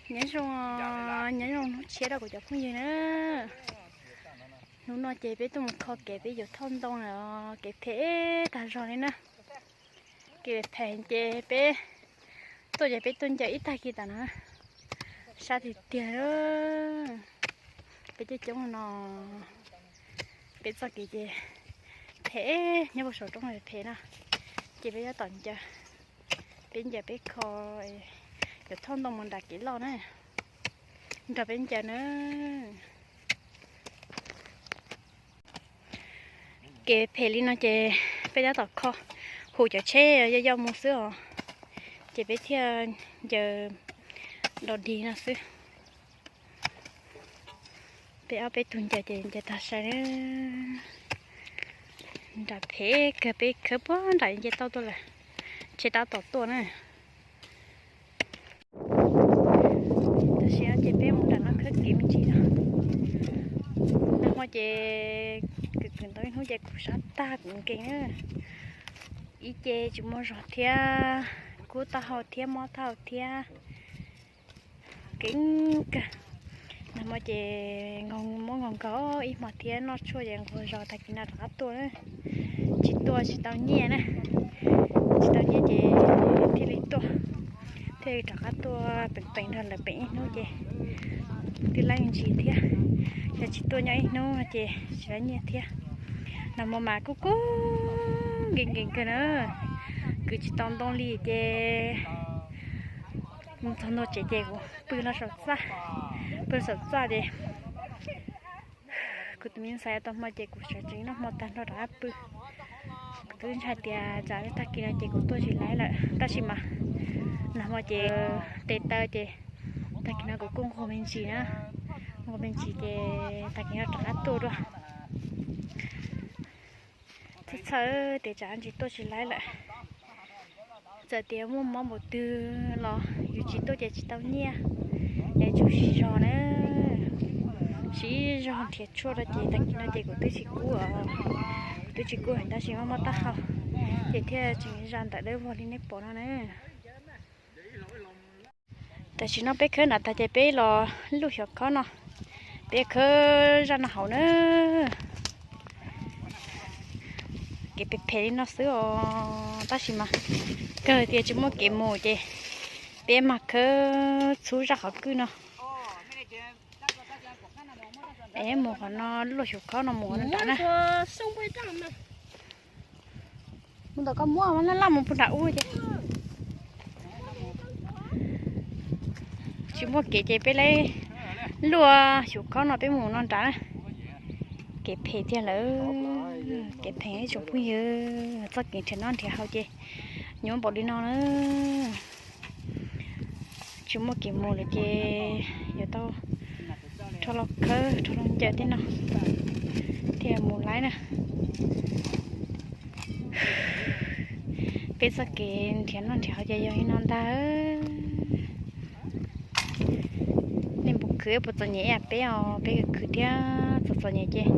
Nyob zoo, nyob zoo hnub tshiab rau kuv cov phooj ywg na. Hnub no ces peb tuaj mus kho kev peb yuav thauj ntoo na, kev phem tag zog li na. Kev phem ces peb tuaj ces peb tuaj ncaws ib tag kis tas na, sab tiag tiag. Peb coob coob no, peb txoj kev ces phem, nyob puag saum roob phem no, ces peb tab tom ncaws, peb ncaws peb kho, yuav thauj ntoo mus nram kev loj na, nrog peb ncaws na. Kev phem li no ces peb tab tom kho, hu cov tsheb yoj yoj mus xwb os, ces peb thiaj ncaws dog dig no xwb. Peb ob peb tug ncaws ces ncaws tag sai na. Nram phem kawg, peb khawb puag nram nce toj tuaj lawm, tsheb tab tom tuaj na. Tam sim no ces peb mus nram no khawb kev me ntsis no. Nag hmo ces kwv kwv ntau ib hnub ces kuv sab tag kuv nkees na. Ib ce tsis muaj zog thiab, kub taub hau thiab mob taub hau thiab. Kev kawg. Nag hmo ces nkaug muab nkaug nkaug ib hmo thiab noj tshuaj ces nqug zog tag kis no rov qab tuaj. Tsis tuaj tsis tau nyiaj na, tsis tau nyiaj ces thiaj li tuaj, thiaj li rov qab tuaj peem peem nrog lawv peem ib hnub ces twb laib ntsis thiab. Yog tsis tuaj nyob ib hnub ces tsis laib nyiaj thiab. Nag hmo mas kub kub nkees nkees kawg na, kwv tsis tau ntoo li ces mus txog ntua tsev ces kuv pw los saum txaj, pw los saum txaj ces kuv tus me ntxhais tau hmo ces kuv sawv tsees noj hmo tag nrho rov qab pw. Kuv twb ntshai tias tsam tag kis no ces kuv tuaj tsis laib lawm tab sis mas nag hmo ces tes taw ces tag kis no kuv kuj nquag me ntsis na, nquag me ntsis ces tag kis no rov qab tuaj dua. Txhawj txhawj tias tsam no tsis tuaj tsis laib lawm. Txawm tias muaj mob npaum twg los yus tsis tuaj ces tsis tau nyiaj, es tsum siv zog na, siv zog nrhiav tshuaj rau ces tag kis no ces kuv twb tsis kub, kuv twb tsis kub heev tab sis mob mob taub hau ces thiaj tseem zaj ntawm dawb vog li nej pom no na. Tam sim no peb khawb nram tag ces peb los luj xyov khob no, peb khawb zaj no hauv na. Kev phem phem li no xwb os tab sis mas kawg tias tsis muaj kev mus ces peb mag khawb txhub zaj qhov kwj no. Es mus qhov no luaj xyov khob no mus nram na. Mus ntawm koj muab laj laj mus puag nram ub ces tsis muaj kev ces peb lawv luaj xyov khob no peb mus no nrad na. Kev phem tiag lawm, kev phem ib tsoom phooj ywg, txoj kev nrhiav noj nrhiav haus ces nyuaj npaum li no na. Tsis muaj kev mus lawm ces yuav tau rho los khawb rho los ncaws tej no thiaj mus laib na. Peb txoj kev nrhiav noj nrhiav haus ces yog li no ntag. Nej puas khwv puas txom nyem ib yam peb os, peb khwv thiab txom txom nyem ces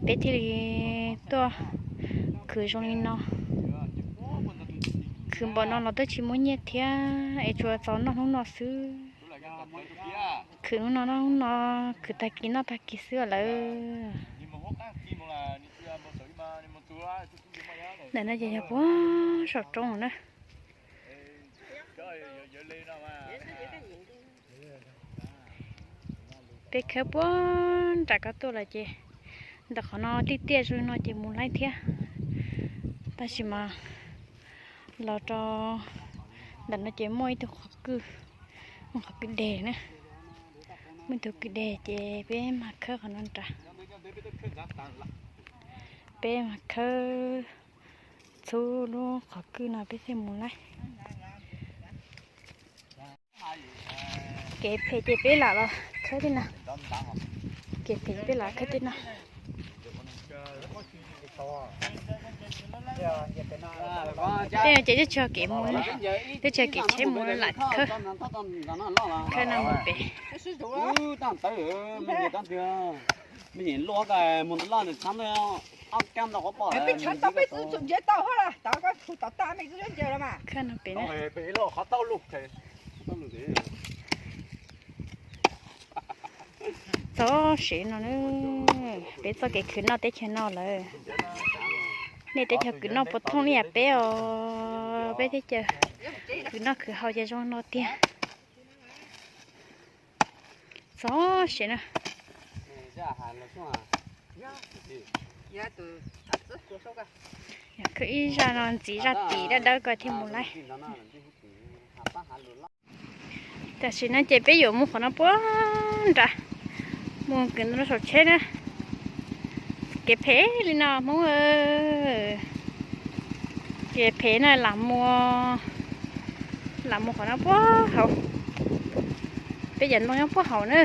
peb thiaj li tuaj khwv zoo li no. Khwv npaum no los twb tsis muaj nyiaj thiab es tsuas txaus noj hnub no xwb. Khwv hnub no noj hnub no, khwv tag kis noj tag kis xwb lawm. Ntawm no ces yog puag saum roob na. Peb khawb puag nram ko tuaj lawm ces ntawm qhov no tiaj tiaj zoo li no ces mus laib thiab. Tab sis mas los rau ntawm no ces muaj ib tug qhov kwj, muaj qhov kwj deg na. Muaj ib tug kwj deg ces peb mag khawb qhov no nrad. Peb mag khawb txhub lub qhov kwj no peb thiaj mus laib. Kev phem ces peb lam los khawb tej no. Kev phem peb lam khawb tej no. Tej no ces twb tsis yog kev mus, twb tsis yog kev tsheb mus lam khawb. Khawb no mus pem. Khawb no pem na. Txog sev no na, peb txoj kev khwv noj teb chaws no lawm. Nej teb chaws khwv noj puas thooj li yam peb os? Peb teb chaws khwv noj khwv haus ces zoo no tiag. Txog sev na. Khwv ib zaj no ntxiv zaj tim dawb dawb ko thiaj mus laib. Tam sim no ces peb yuav mus qhov no puag nram, mus kwv ntoo saum tsheb na. Kev phem li no Hmoob, kev phem na, lam mus, lam mus qhov no puag hauv. Peb cov ntoo nyob puag hauv na.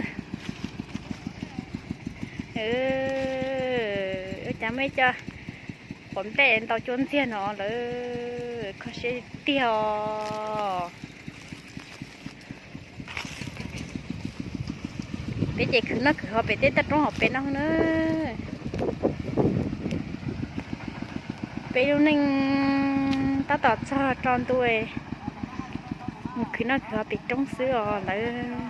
Ua cas muaj ib co quav nplej ntau cuab ntxiag no lawm, kho siab tiag os. Peb ces khwv noj khwv haus pem tej toj roob hauv pes no na. Peb lub neej tab tom txog rau ntu, mus khwv noj khwv haus pem roob xwb os lawm.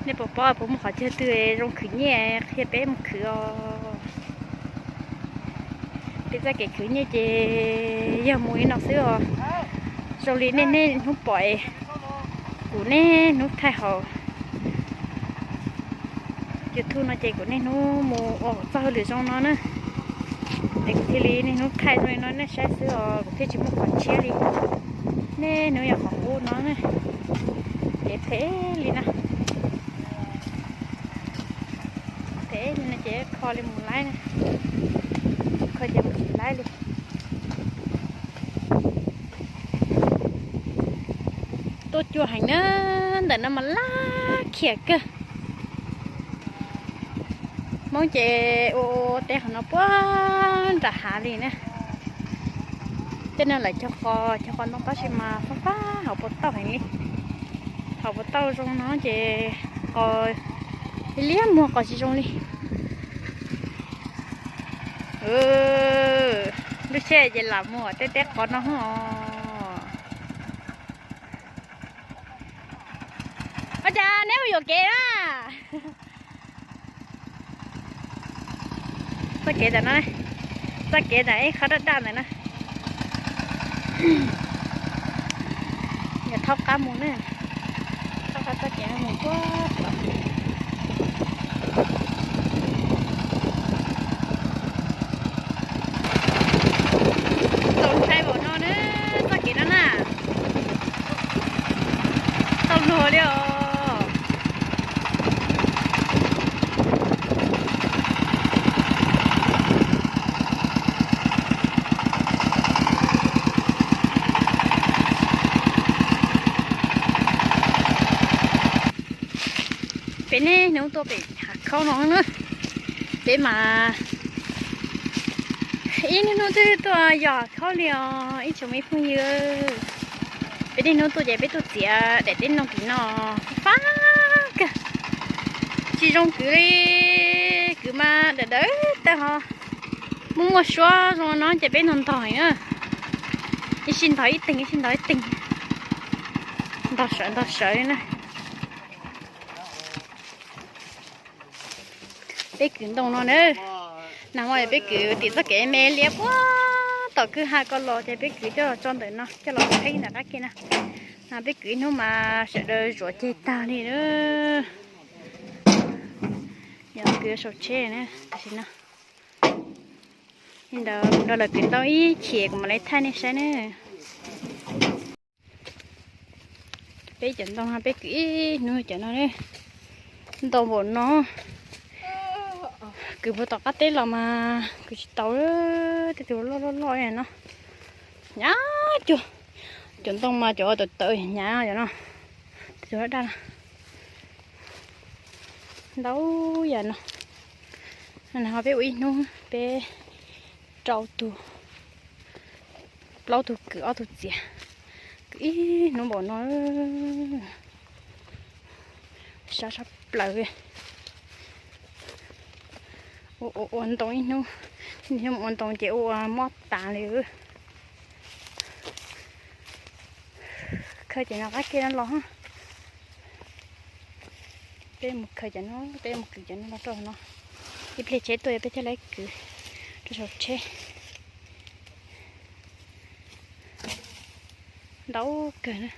Nej puas paub puas muaj qhov chaw twg zoo khwv nyiaj qhia peb mus khwv os? Peb txoj kev khwv nyiaj ces yog mus li no xwb os. Zoo li nej niaj hnub pom kuv niaj hnub thaij hauv YouTube no ces kuv niaj hnub mus ua txoj hauj lwm zoo no na. Es kuv thiaj li niaj hnub thaij zoo li no nej saib xwb os, kuv thiaj tsis muaj qhov tshiab li. Niaj hnub yog qhov qub no na. Kev phem li no, phem li no ces kho li mus laib na, kho ces mus tsis laib li. Tuaj cua heev na, ntawm no mas laj khiam kawg. Hmoob ces ua teb qhov no puag nram hav li na. Tej no lawv cog qos, cog qos ntoo tab sis mas fab fab hauv puas tauj heev li. Hauv puas tauj zoo no ces qos liab muag qos tsis zoo li. Lub tsheb ces lam muag tej teb qos no os. Ua cas neb mus yuam kev na? Txoj kev ntawm no, txoj kev ntawm ib qho daj daj ntawm no. Yog thaub qab mus na, thaub qab txoj kev mus puag tom. Tau ntshai npaum no na, txoj kev no na. Tau luag li os. Peb niaj hnub tuaj pem hav khaub no na. Peb mas ib niaj hnub twb tuaj yos khaub li os ib tsoom me phooj ywg. Peb niaj hnub tuaj ces peb tuaj txiav daim teb no kwv no fab kawg. Tsis zoo kwv li, kwv mas dawm dawm tag ho. Muaj muaj suab zoo no ces peb ntog ntog heev na. Ib sij ntog ib teeg, ib sij ntog ib teeg, ntog sawv ntog sawv li na. Peb kwv ntoo no na, nag hmo peb kwv tim txoj kev me liab puag tom kwj ha ko los ces peb kwv coj los tso ntawm no coj los qhib ntawm qab ke na. Peb kwv ib hnub mas sawv daws zuav ceg tag li na. Yog kwv saum tsheb na, tam sim no li ntawd kuv nrog lawv kwv ntoo ib chim kuv mam li thaij nej saib na. Peb cov ntoo no peb kwv ib hnub cov no, ntau npaum no. Kwv puag tom qab teb los mas kwv tsis tau, tej tus loj loj loj no. Hnyav cuag, cov ntoo mas cov tawv tawv hnyav cov no, tej tus daj daj no. Ntau yam no. Nag hmo peb ua ib hnub peb rau tus, plaub tug kwv ob tug txiav, kwv ib hnub npaum no. Sab sab plaws. Ua ua ntoo ib hnub, ib hnub ua ntoo ces ua mob tas li. Khawb ces no qab ke no los. Peb mus khaws cov no, peb mus kwv cov no los rau no. Ib pliag tsheb tuaj peb thiaj li kwv rau saum tsheb. Ntau kawg na.